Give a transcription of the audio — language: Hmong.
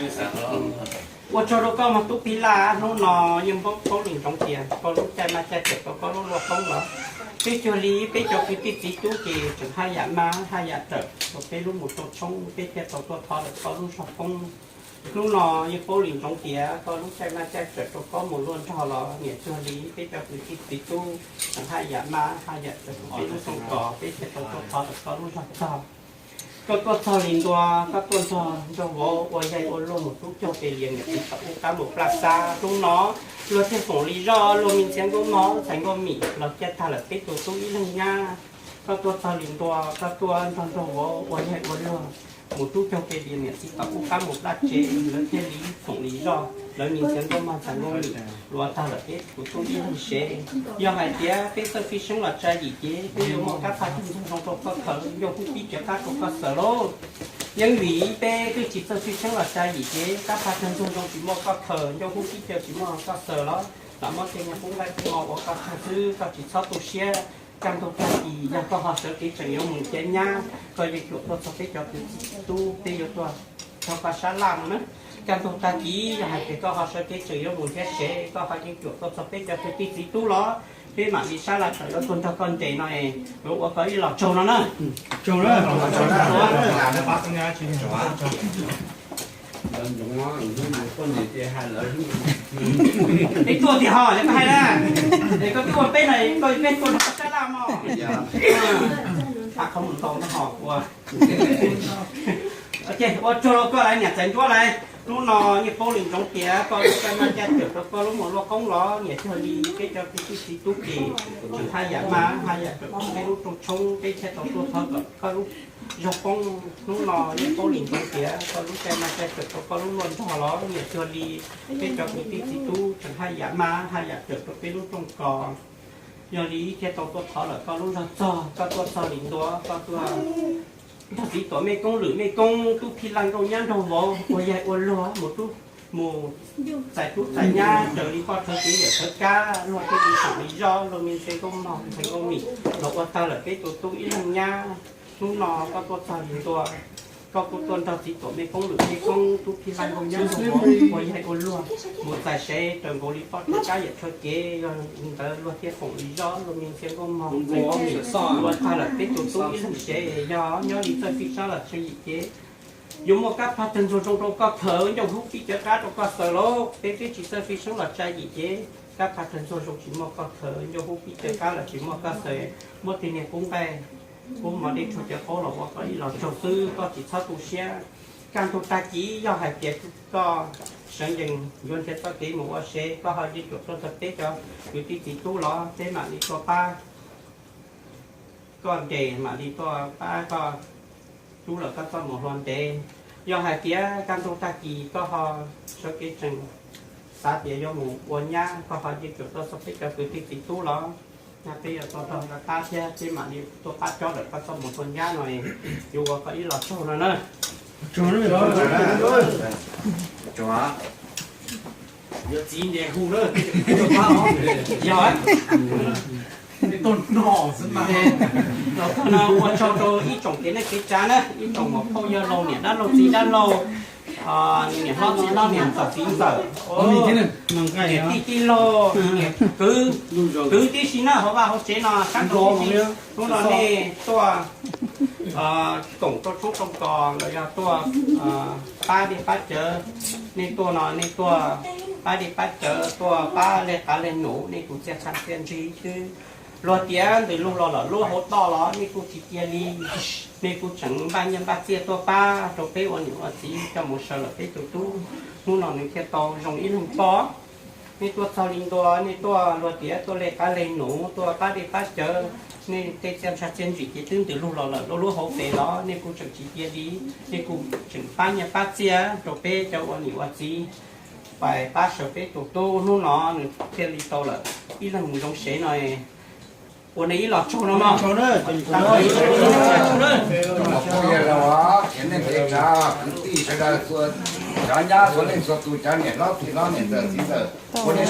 Ua tsaug rau koj mog tub Pij Laj, hnub no yeej paub li ntsoov tias koj lub caij maj caij tawm rau koj lub luaj poob los. Twb cuag li peb cov kwv tij txiv tub ces tseem haj yam maj haj yam tawm rau peb lub mus rooj tshoob, peb thiaj tau tuaj thov lawm koj lub zog poob. Hnub no yeej paub li ntsoov tias koj lub caij maj caij tawm rau koj mus luaj nrog los niam cuag li peb cov kwv tij txiv tub tseem haj yam maj haj yam tawm rau peb lub rooj kos, peb thiaj tau tuaj thov lawm koj lub zog txog. Koj tuaj txog li ntua, koj tuaj nrog nraug vauv ua yaig ua luag mus rub caug pes lias niam txiv tom ub qab mus plaj xab. Hnub no luag thiaj foom li zoj, luag me ntxhias nkauj mog ntxhais nkauj mim los cia tag lawm peb tus tub ib leeg nyab. Koj tuaj txog li ntua, koj tuaj nrog nraug vauv ua yaig ua luag mus rub caug pes lias niam txiv tom ub qab mus plaj tsev, lawv thiaj li foom li zoj, lawv me ntxhias nkauj mog ntxhais nkauj mim los tag lawm peb tus tub ib leeg sev. Yog hais tias peb txawj fij seeb los tsa yim ces peb yuav muaj kab phaj tag nrho zoo rau koj khaws, ncauj hub pib tsaws qab rau koj xaws lauj. Yeej vim peb twb tsis txawj fij seeb los tsa yim ces kab phaj tag nrho zoo tsis muaj koj khaws, ncauj hub pib caw tsis muaj koj xaws los lam muab tej niag qub nqaij qub no ua koj tag xwb, koj tsis txhob tu siab. Kaj ntug tag kis yog koj ho sawv kev tseem yuav mus nrhiav nyab, koj yeej cuam tuaj txog peb cov kwv tij txiv tub, peb yuav tuaj rau koj sab laj no na. Kaj ntug tag kis yog hais tias koj ho sawv kev tseem yuav mus nrhiav sev, koj ho yeej cuam tuaj txog peb cov kwv tij txiv tub los peb mam li sab laj tseem yuav tuaj nrog koj nres no es yuav ua koj ib los tsaug no na. Peb tuaj tiag ho, yog koj hais na, es koj twb ua peb no, koj peb tuaj nrog koj sab laj mog. Pab qhov mus ntau no ho ua. Ua tsaug rau koj lawm niam txiv ntsuab lawm. Hnub no yeej paub li ntsoov tias koj lub caij maj caij tawm rau koj lub mus luaj poob los niam cuag li peb cov kwv tij txiv tub ces tseem haj yam maj haj yam tawm peb lub rooj tshoob, peb thiaj tau tuaj thov kom koj lub zog poob. Hnub no yeej paub li ntsoov tias koj lub caij maj caij tawm rau koj lub luaj nrog los niam cuag li peb cov kwv tij txiv tub tseem haj yam maj haj yam tawm rau peb lub rooj kos. Yog li thiaj tau tuaj thov lawm koj lub zog txog, koj tuaj txog li ntua, koj tuaj nrog txiv tuam mej koob lwm mej koob tub Phij Laj nkauj nyab nraug vauv ua yaig ua luag mus rub mus txais tub txais nyab raws li poj rhawv kev yawm rhawv kab, luag thiaj li foom li zoj, luag me ntxhias nkauj mog ntxhais nkauj mim los ua tag lawm peb tus tub ib leeg nyab. Hnub no koj tuaj txog li ntua, koj kuj tuaj nrog txiv tuam mej koob lwm mej koob tub Phij Laj nkauj nyab nraug vauv ua yaig ua luag mus txais sev raws nkaus li poj rhawv kab yawm rhawv kev, yog li ntawd luag thiaj foom li zoj, luag me ntxhias nkauj mog ntxhais nkauj mim ua tag lawm peb tus tub ib leeg sev. Yog nyob li txawj fij seeb los tsa yim ces yuav muaj kab phaj tawg ntxuag zoo rau koj khaws, ncauj hub pib caw qab rau koj xaws lauj. Peb twb tsis txawj fij seeb los tsa yim ces kab phaj tawg ntxuag zoo tsis muaj koj khaws, ncauj hub pib caw qab los tsis muaj koj xaws, muab tej niag qub nqaij qub mov dej rhuav cawv qaub los ua koj ib los tsaug xwb, koj tsis txhob tu siab. Kaj ntug tag kis yog hais tias koj sawv ncees yuav nrhiav txoj kev mus ua sev, koj ho yeej cuam tuaj txog peb cov kwv tij txiv tub los peb mam li tuaj pab koj nres, mam li tuaj pab koj rub lawm koj txoj mus hluas ntev. Yog hais tias kaj ntug tag kis koj ho sawv kev tseem xav tias yuav mus ua nyab, koj ho yeej cuam tuaj txog peb cov kwv tij txiv tub los peb yuav tuaj nrog koj pab thiab peb mam li tuaj pab cob lawm koj txoj mus hluas nyab no, yuav ua koj ib los tsaug no na. Yog txiv ntes hu na, yog, los txog no ua tsaug rau ib tsoom kev neej kev tsav na, ib tsoom muam phauj yawg laus, niam dab laug txiv dab laug, niam hlob txiv hlob, niam ntxawm txiv ntxawm, niam tij tij laug, niam kwv, kwv tib si na, hauv vaj hauv tsev no sab nraud tib si. Hnub no nej tuaj koom rau tshoob rau kos los yog tuaj pab dej pab cawv, nej tuaj no nej tuaj pab dej pab cawv, tuaj pab leg qav leg num, nej kuj txiaj tsha txiaj ntsig xwb. Luag tias ntws lug los lawm lub hauv toj los nej kuj tsis cia li, nej kuj tseem npaj nyiaj npaj txiaj tuaj pab rau peb ua niam ua txiv coj mus sawv lawm peb tus tub, hnub no nws thiaj tau zoo ib leeg poj. Nej tuaj txog li ntua, nej tuaj luag tias tuaj leg qav leg num, tuaj pab dej pab cawv, nej tej txiaj ntsha txiaj ntsig ces twb ntws lug los lawm lub hauv pes los nej kuj tseem tsis cia li, nej kuj tseem pab nyiaj pab txiaj rau peb cov ua niam ua txiv, pais pab sawv peb tus tub, hnub no nws thiaj li tau lawm ib leeg mus zoo sev no. Ua nej ib los tsaug no mog. Cov phooj ywg los, cov neej tsa, kwv tij sawv daws, cov nyab txhua leej txhua tus, cov niam hlob txiv hlob, niam ntxawm txiv ntxawm, ua nej